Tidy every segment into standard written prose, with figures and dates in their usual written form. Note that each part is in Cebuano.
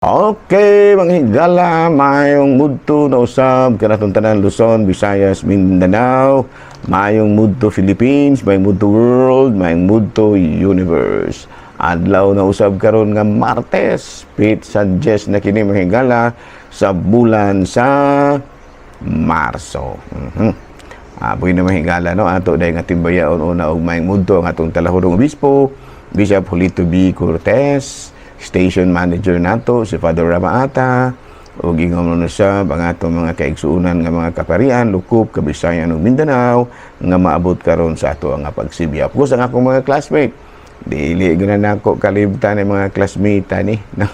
Okay, mga higala, mayong mudto na usab kanatong tanan, Luzon, Visayas, Mindanao, mayong mudto Philippines, mayong mudto world, mayong mudto universe. Adlaw na usab karon nga Martes, petsa 10 na kini, mga higala, sa bulan sa Marso. Buhi na, mga higala, no? Ato dahil nga timbayaon una og mayong mudto ang atong talahurong obispo, Bishop Julito B. Cortez, station manager nato si Father Ramaata, ug ingon mo sa ang atong mga kaigsuonan nga mga kaparian, lukop, Kabisayan ug Mindanao nga maabot karon sa ato ang pagsibi. Of course, ang akong mga classmate. Dili gyud na nako kalimtan ang mga classmate ani, no?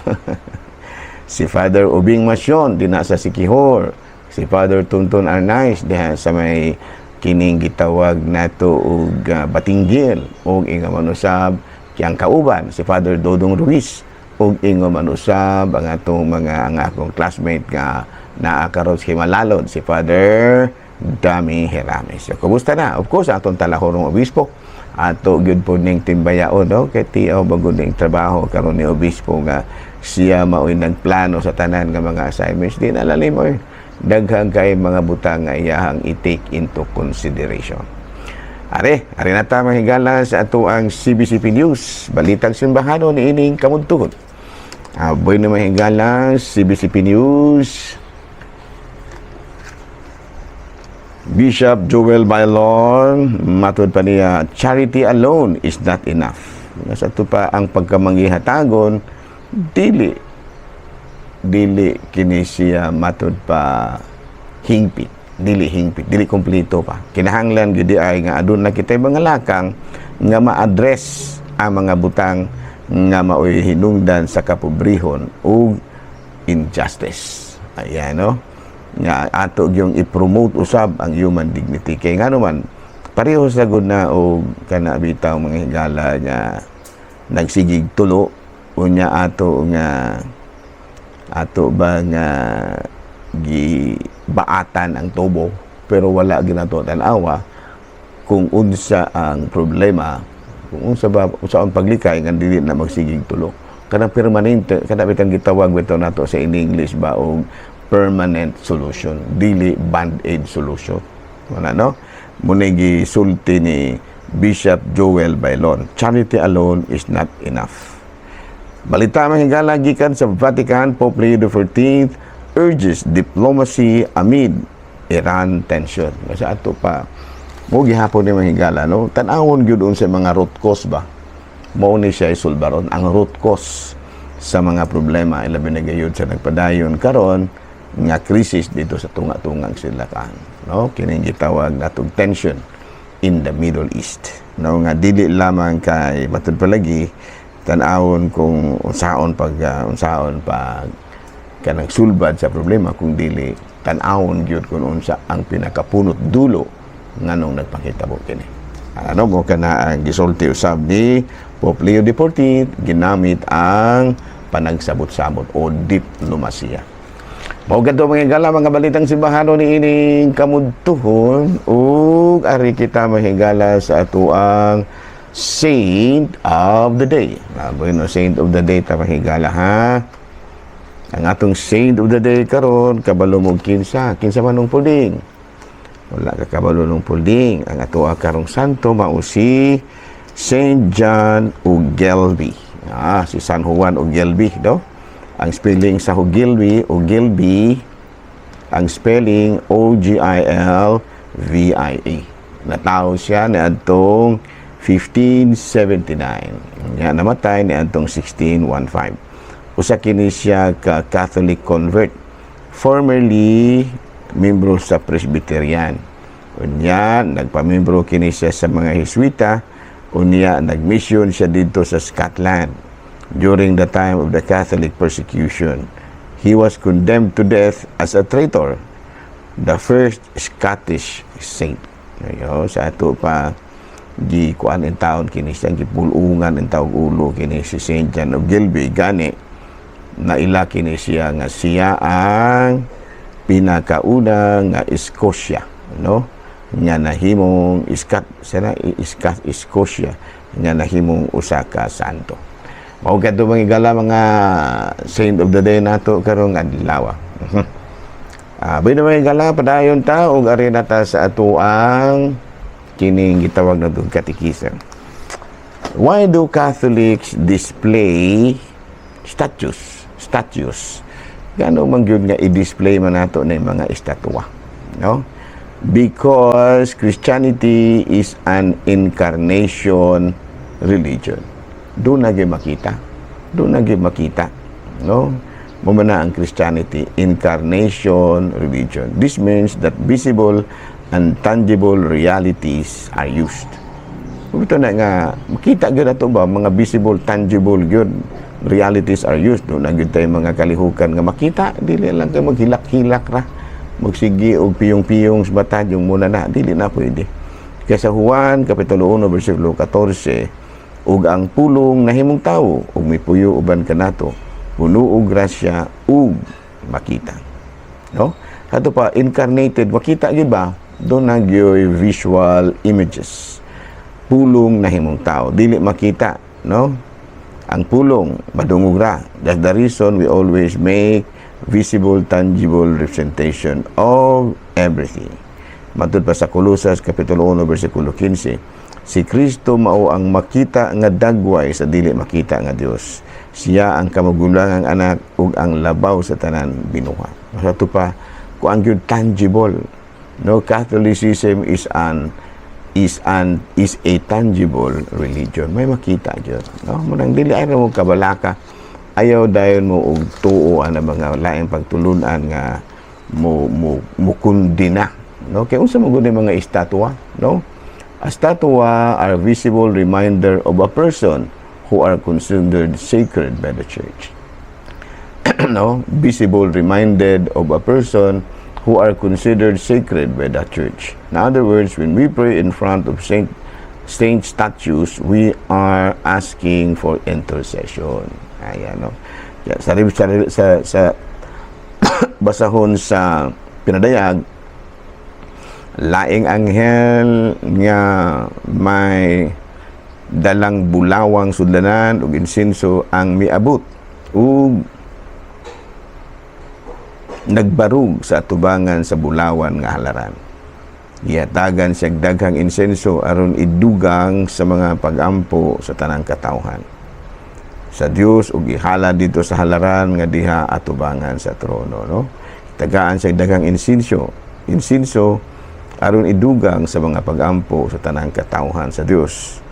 Si Father Ubing Masyon dinha sa Siquijor, si Father Tunton Arnaiz diha sa may kining gitawag nato og Batinguil, ug ingon man usab kiyang kauban si Father Dodong Ruiz, ug ingon man usab ang atong mga ang akong classmate nga naa karon sa Himalalod, si Father Dami Herames. So, kumusta na? Of course, atong talahorong obispo, ato gyud po ning timbayaon, no, kay tiaw bagod ning trabaho karon ni obispo nga siya mao'y nagplano sa tanan nga mga assignments. Di na lalim oy, daghan kay mga butang nga iyahang i-take into consideration. Are, are na ta, mga higala, sa ato ang CBCP News, Balitang Simbahano ni ining kamudtuhon. Aboy na, mga higala, CBCP News. Bishop Joel Bailon, matud pa niya, charity alone is not enough. Nga sa ato pa ang pagkamangihatagon, dili dili kini siya matud pa hingpit, dili hingpit, dili kompleto pa. Kinahanglan gyud ay nga aduna kitay mga lakang nga ma-address ang mga butang nga maoy hinungdan sa kapobrehon ug injustice. Ayan, no? Nga ato yung i-promote usab ang human dignity. Kay ngano man, pareho sa gud na og kana bitaw, mga higala, nga nagsigig tulo, unya ato nga ato ba nga gibaatan ang tubo, pero wala ginato tan-awa kung unsa ang problema, kung unsa ba unsa ang paglikay nga dili na magsigig tulo, kanang permanente, kana bitang gitawag bitaw nato sa in English ba og permanent solution, dili band-aid solution. Wala, no? Muna gisulti ni Bishop Joel Bailon, charity alone is not enough. Balita, mga higala, gikan sa Vatican, Pope Leo XIV urges diplomacy amid Iran tension. Sa ato pa, mo gihapon ni, mga higala, no? Tan-awon gyud sa mga root cause ba? Mao ni siya isulbaron ang root cause sa mga problema, ilabi na gayud sa nagpadayon karon nga krisis dito sa tunga-tungang sidlakan, no? Kining gitawag natong tension in the Middle East, no, nga dili lamang kay matud palagi tan-awon kung unsaon pag kanang sulbad sa problema, kung dili tan-awon gyud kung unsa ang pinakapunot dulo nganong nagpakitabo kini. Ano mo kana ang gisulti usab ni Pope Leo XIV, ginamit ang panagsabot-sabot o diplomasiya. Mao gadto, mga higala, mga balitang simbahano ni ining kamudtuhon, ug ari kita, mga higala, sa atuang Saint of the Day. Ah, bueno, Saint of the Day ta, mga higala, ha. Ang atong Saint of the Day karon, kabalo mo kinsa, kinsa man nung puding? Wala ka kabalo nung pulding? Ang ato karong santo mao si Saint John Ogilvie. Ah, si San Juan Ogilvie, no? Ang spelling sa Ogilvie, Ogilvie, ang spelling Ogilvie. Natawo siya niadtong 1579. Nya namatay niadtong 1615. Usa kini siya ka Catholic convert. Formerly membro sa Presbyterian. Unya nagpamembro kini siya sa mga Jesuita. Unya nagmission siya dito sa Scotland during the time of the Catholic persecution. He was condemned to death as a traitor, the first Scottish saint. Ayo, sa ato pa gi kuan in taon kini siya, gipulungan in tawag ulo kini si Saint John of Ogilvie, gani naila kini siya nga siya ang pinakauna nga Escosya, no, nga nahimong Scot sana, Scot Escosya nga nahimong usa ka santo. Mao kadto, mga higala, mga saint of the day nato karong adlaw. Bueno, mga higala, padayon ta ug ari na ta sa atoang kining gitawag na katikisa. Why do Catholics display statues? Statues. Gano man gyud nga i-display man nato na yung mga estatwa, no? Because Christianity is an incarnation religion. Duna gyud makita. Duna gyud makita, no? Mao na ang Christianity, incarnation religion. This means that visible and tangible realities are used. Ito na nga, makita gyud ato ba, mga visible, tangible gyud realities are used. Duna gyud tay mga kalihukan nga makita, dili lang kay maghilak-hilak ra. Magsigi og piyong-piyong sa bata, yung muna na, dili na pwede. Kaya sa Juan, Kapitulo 1, versikulo 14, "Ug ang Pulong nahimong tawo, ug mipuyo uban kanato, puno og grasya ug makita." No? Kato pa, incarnated, makita gyud ba? Duna gyoy visual images. Pulong nahimong tao, dili makita, no? Ang Pulong madungog ra. That's the reason we always make visible, tangible representation of everything. Matud pa sa Kolosas Kapitulo 1 versikulo 15, si Kristo mao ang makita nga dagway sa dili makita nga Dios. Siya ang kamagulangang anak ug ang labaw sa tanan binuhat. Sa ato pa, kuan gyud, tangible. No, Catholicism is a tangible religion. May makita gyud. No, munang dili ay mo kabalaka. Ayaw dayon mo og tuo ang mga laing pagtulunan nga mo kundina. No, kay unsa man gud ang mga estatwa, no? A statue are visible reminder of a person who are considered sacred by the church. No? Visible reminded of a person who are considered sacred by the church. In other words, when we pray in front of saint statues, we are asking for intercession. Ayan, no? Kaya sa basahon sa pinadayag, laing anghel nga may dalang bulawang sudlanan ug insenso ang miabot ug nagbarug sa atubangan sa bulawan nga halaran. Gihatagan siya daghang insenso aron idugang sa mga pagampo sa tanang katawhan sa Dios ug ihala dito sa halaran nga diha atubangan sa trono, no? Tagaan siya daghang insenso aron idugang sa mga pagampo sa tanang katawhan sa Dios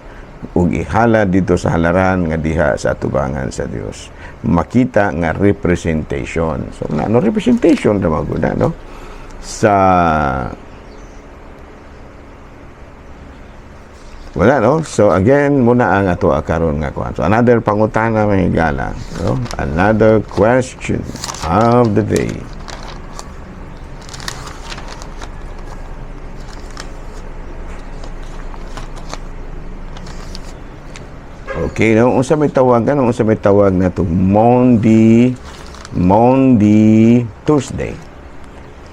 ug ihala dito sa halaran nga diha sa atubangan sa Dios. Makita nga representation. So na, no, representation ra man gud na, no? Sa wala, no? So again, muna ang ato karon nga kuan. So another pangutana, mga higala, no? Another question of the day. Okay, no? Unsa may tawag, ano? Unsa may tawag na to? Maundy Thursday.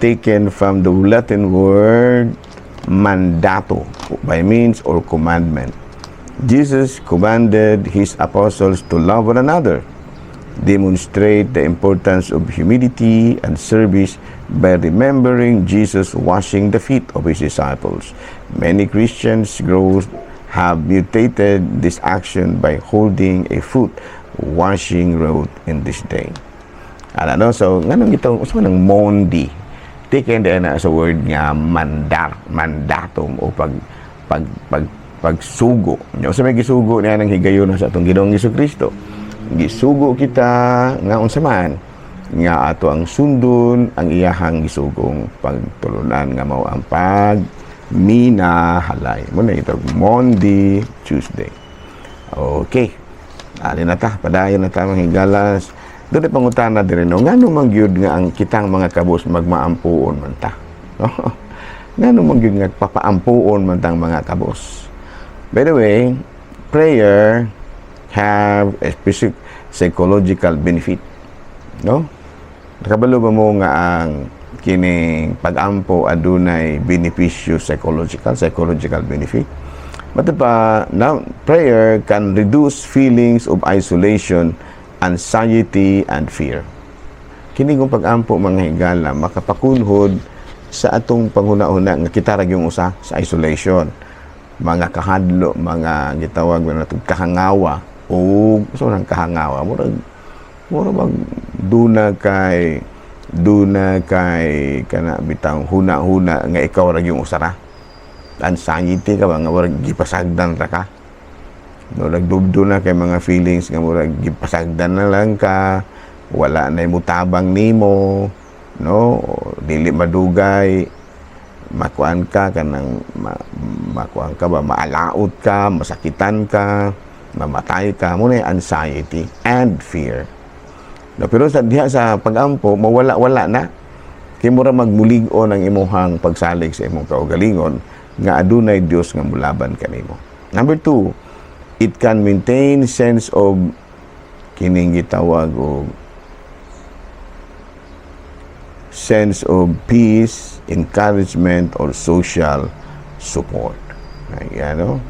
Taken from the Latin word mandato, by means or commandment. Jesus commanded his apostles to love one another, demonstrate the importance of humility and service by remembering Jesus washing the feet of his disciples. Many Christians grow have mutated this action by holding a foot washing road in this day. Ano, no? So, nganong itong, unsa man ang Maundy? Taken din na sa word nga mandar, mandatum o pag pagsugo. Nya unsa may gisugo niya ng higayon sa atong Ginoong Kristo? Gisugo kita nga unsa man nga ato ang sundon ang iyahang gisugong pagtulunan nga mao ang pag minahalay. Mao na ito, Maundy Tuesday. Okay. Ali na ta, padayon na ta, mga higalas. Duna pangutana diri, no, ngano man gyud nga ang kitang mga kabos magmaampuon man ta? No? Ngano man gyud nga papaampuon man tang mga kabos? By the way, prayer have a specific psychological benefit. No? Nakabalo ba mo nga ang kining pag-ampo adunay benepisyo psychological benefit? Matud pa, now, prayer can reduce feelings of isolation, anxiety, and fear. Kini kung pag-ampo, mga higala, makapakunhod sa atong panghuna-huna nga kita ra gyung usa sa isolation. Mga kahadlo, mga gitawag na nato kahangawa o so nang kahangawa, murag mag duna kay kana bitang huna-huna nga ikaw ra gyung usa ra, anxiety ka ba nga murag gipasagdan ra ka, no? Nagdubdo na kay mga feelings nga murag gipasagdan na lang ka, wala na mutabang nimo, no? Dili madugay makuan ka, kanang makuan ka ba, maalaot ka, masakitan ka, mamatay ka mo na, anxiety and fear, no? Pero sa diha sa pagampo, mawala-wala na kay mura magmulig-on ang imuhang pagsalig sa imong kaugalingon nga adunay Dios nga mulaban kanimo. Number two, it can maintain sense of kining gitawag og sense of peace, encouragement, or social support. Ayan, no?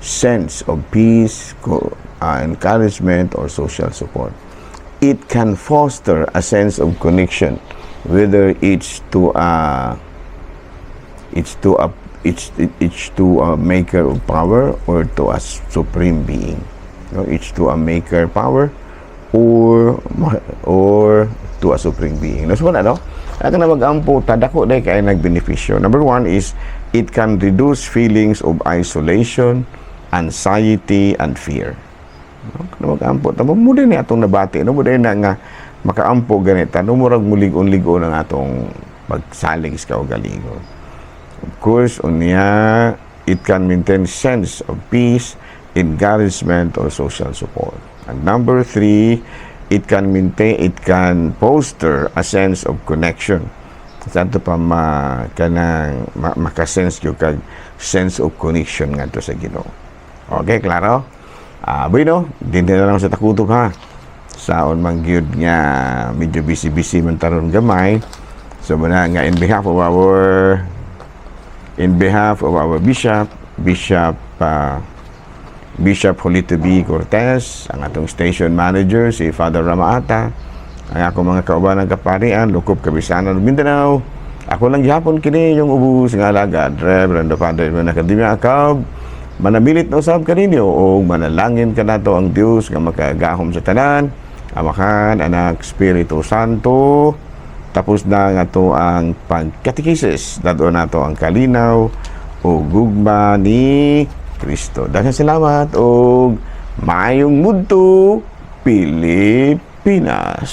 Sense of peace, encouragement, or social support. It can foster a sense of connection, whether it's to a maker of power or to a supreme being. No, it's to a maker power or to a supreme being. No, so wala, no? Ang na mag-ampo, tadako dahil kay nagbenepisyo. Number one is, it can reduce feelings of isolation, anxiety, and fear. No? Kana mag-ampo, tamo mo din ni atong nabati, no? Mo din na nga makaampo ganita, no? Murag mulig-on-ligon ang atong pagsalig sa kaugalingon. Of course, unya, it can maintain sense of peace, encouragement, or social support. And number three, it can maintain, it can foster a sense of connection. Sa ato pa ma, kanang, makasense gyud kag sense of connection ngadto sa Ginoo. Okay, klaro? Ah, bueno, din na lang sa takutob ha. Saon man gyud nga medyo busy-busy man taron gamay. So muna nga in behalf of our bishop, Bishop Julito B. Cortez, ang atong station manager, si Father Ramaata, ang akong mga kauban ng kaparian, Lukop, Kabisanan, Mindanao. Ako lang gihapon kini yung ubos nga alagad, Reverend Father Ivan Academia Acab, manamilit na usab kaninyo o manalangin kanato ang Dios nga makagahom sa tanan, Amahan, Anak, Espiritu Santo. Tapos na nga to ang pagkatekisis. Dato nato ang kalinaw o gugma ni Kristo. Daghang salamat og maayong mudto, Pilipinas.